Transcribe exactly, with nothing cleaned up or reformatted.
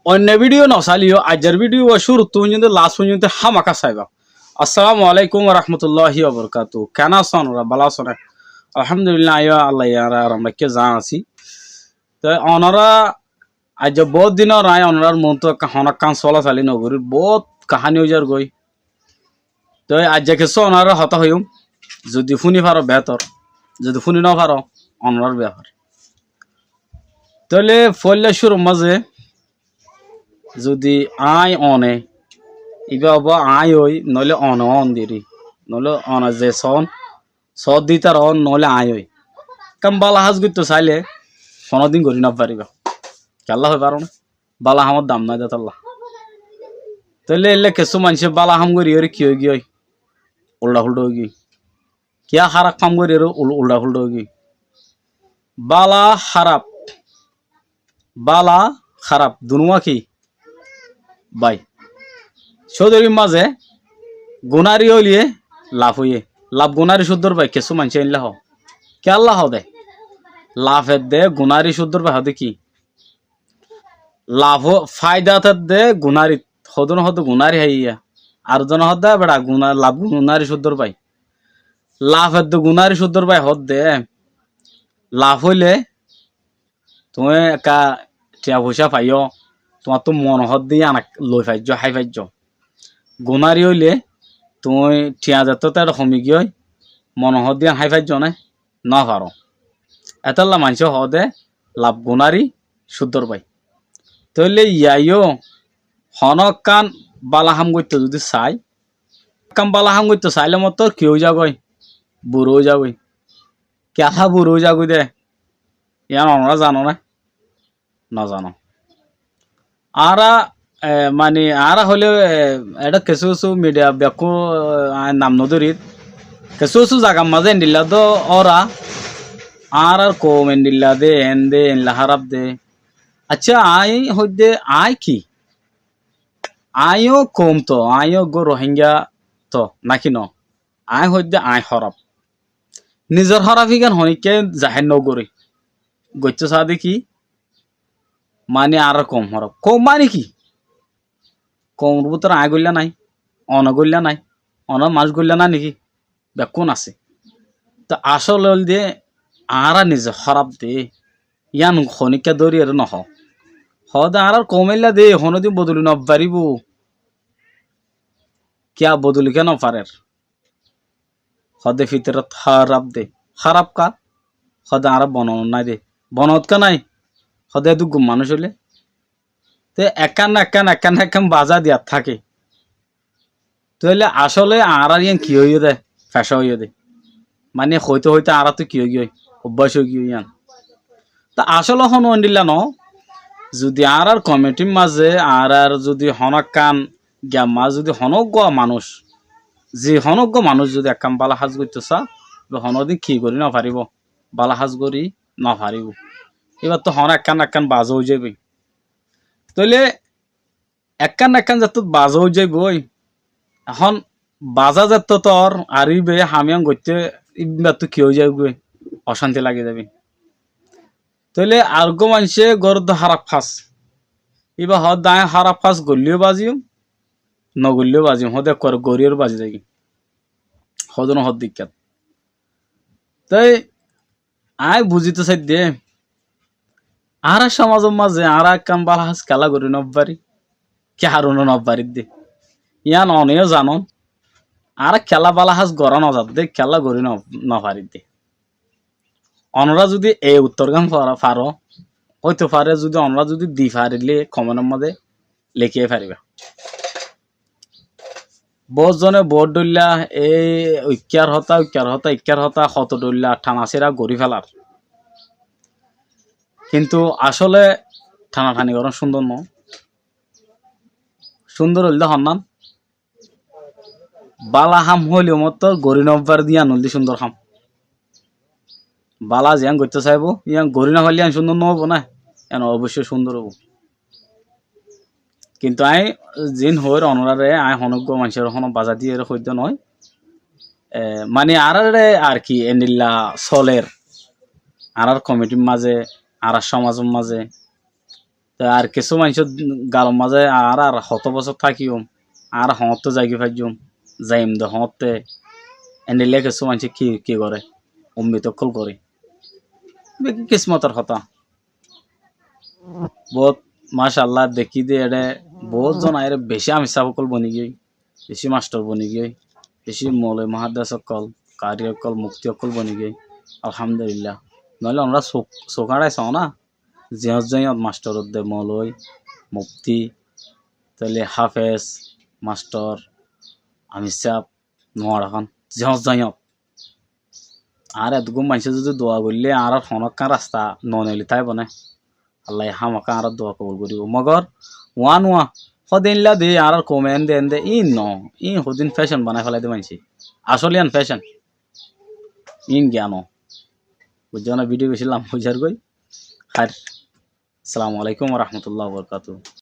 Oinno bídiyo nosaileyó, aijjar bídiyo cúruttú foijjonto last foijjonto hámaka saiba. Assalamu alaikum warahmatulláhi wabarakátuhu. Keén asó onora? Bála asó né? Alhamdulillah, aññí Allaye añáre aram raikké zaa así. Te onora aijja boóut din ór aññí onorár muúntu ekká honókkan sólasali nogorír, boóut kaháni óizar goi. Toi aijja kessú onoráre hotá hoiyúm, zudi fúni faró beétor, zudi fúni nofaró onorár befar. Tóile foóilla cúrur mazé zudi aññí one, ibá óibo aññí ói, noóile one óon deri, noóile one ze soón, soódditar óon noóile aññí ói. Ekkán bála ham goittó sailé honódin gorí nofaríba. Kiyólla hoi faróne? Bála hamor dam nái de tálla. Tóile éilla kessú maincé bála ham goríyoré ki óigiyoi? Uldha-fuldha óigiyoi. Kiyá háraf ham goríyoré ul-, uldha-fuldha óigiyoi. Bála háraf, bála háraf dunúwa ki? Bái, códorir mazé gunári óiliye laf óiye. Laf gunári cúddor bái, kessú maincé éilla hoó. Kiyólla hoó de? Laf edde gunári cúddor bái hoó de ki? Laf ó-, fáida edde gunári, hodún hoó de gunári háiye. Ar zone hoó de beça guná-, laf gunári cúddor bái. Laf edde gunári cúddor bái hoó de. Laf óile tuñí ekká thiañ foicá faiyó, tuáñttú mone hoó de yían loi faijjó, hái faijjó. Gunári óile tuñí thiañ zettót eçe homi giyói, mone hoó de yían hái faijjó né? Nofaró. Etálla maincé hoó de laf gunári cúddor bái. Tóile yíaiyó honókkan bála ham goittó zudi sai, ekkán bála ham goittó sailé mottor ki ói zagói? Buro ói zagói. Kiyólla buro ói zagói de? Yían onorá zano né? Nozano. Añára, e, mani, añára hoilé, e, eçé kessú kessú midiya bekkún, e, aññí nam nodórir. Kessú kessú zagar mazé endilla dó óra, añárár koum endilla de, en de, endilla háraf de. Accá, aññí hoóidde, aññí ki? Aññí yó koum to, aññí yó eggúa Rohingya to, náki no? Aññí hoóidde aññí háraf. Nizor háraf ígan honíkka zahér nogorí. Goittó saá de ki? Mani añárár koum háraf. Koum mani ki? Koumor bútore aññí goilla nái, one goilla nái, onor manúic goilla nái niki? Bekkún asé. Te asóle óilde añára nize háraf de, yían honíkka dóriyoré nohoó. Hoó de añárár koum éilla de, honódin bodoli nofaríbou. Kiyá bodoli kiyá nofarér? Hoó de fitorot háraf de. Háraf ká? Hoó de añára bonot nái de. Bonot ká nái? Hoó de edúggun manúic óile. Te ekkán na ekkán, ekkán na ekkán bazá diyat táke. Tóile asóle añárár yían ki óiye de? Fecá óiye de. Mani hoite hoite añáráttu ki óigiyoi? Obbác óigiyoi yían. Te asóle honó endilla noó. Zudi añárár komitir mazé añárár zudi honókkan giyamma zudi honóggua manúic, ze honóggua manúic zudi ekkán bála ham goittó saá, te honódin ki gorí nofaríbou? Bála ham gorí nofaríbou. Íbattú honó ekkán ekkán bazá ói zaiboi. Tóile ekkán ekkán zettót bazá ói zaiboi. Ehón bazá zettót ór ar íbaye ham yían goitté íbattú ki ói zaiboi? Ocánti lagi zaiboi. Tóile ar eggúa maincé gorédde háraf ham. Íba hoódde aññí háraf ham goillé yó baziyum, nogoillé yó baziyum, hoódde ekkuare gorí yó bazi zaigói. Hoódde no hoódde ikká. Te aññí buzíto saidde, añára somazor mazé añára ekkán bála ham kiyólla gorí nofarí, ki harone nofarídde. Yían one yó zanon, añára kiyólla bála ham gorá nozadde, kiyólla gorí no-, nofarídde. Onorá zudi e uttorgán fara-, faró, óito faré zudi onorá zudi di farilé komentor mazé lekí faribá. Boóut zone boóut dhoilla, ei ikkár hotá, ikkár hotá, ikkár hotá, hoto dhoilla thana-sira gorí felar. Kintu asóle thana-thani gorón cúndor noó. Cúndor óilde honnán? Bála ham hoilé mottor gorí nofaridde yían óilde cúndor ham. Bála ziyán goittó saibou, yían gorí nofaillé yían cúndor noóibou né? Yían oboicco cúndor óibou. Kintu aññí ziín hoóir onoráre, aññí honóggua maincóre honó bazá diyére hoóidde noó. E, mani añáráre ar ki endilla soler, añárár komitir mazé, añárár somazor mazé. Ar kissú maincór galor mazé añára ar hotó bosór tákiyum, añára hoóñtte zaigói faijjum, zaiyum de hoóñtte, endilla kissú maincé ki, ki goré, ummit ókkol goré. Beki kismotor hotá. Bout macállah dekí de eçé bout zon aiyóre beci amir sáb ókkol boni giyói, beci mastor boni giyói, beci moloi muhaddes ókkol, kari ókkol, mufti ókkol boni giyói. Alhamdulillah. Noóile onora suk, suk áñçai soó na, ziyót ziyót mastor de moloi, mufti, tóile hafes, mastor, amir sáb, nuarakán, ziyót ziyót. Añára edduggún maincé zodi dua goillé añárar honókkan rasta no neli táibo né? Allaye hámaká añárar dua kobul goríbo. Mogor uán uá, hóde éilla de añárar koume ende ende, íin no, íin hodin fecon banai félai de maincé. Asóle ián fecon. Íin giya no. Buijjó né, vidiyo beci lamba ói zargói. Háir. Assalamu alaikum wa rahmatullahi wa barakatuhu.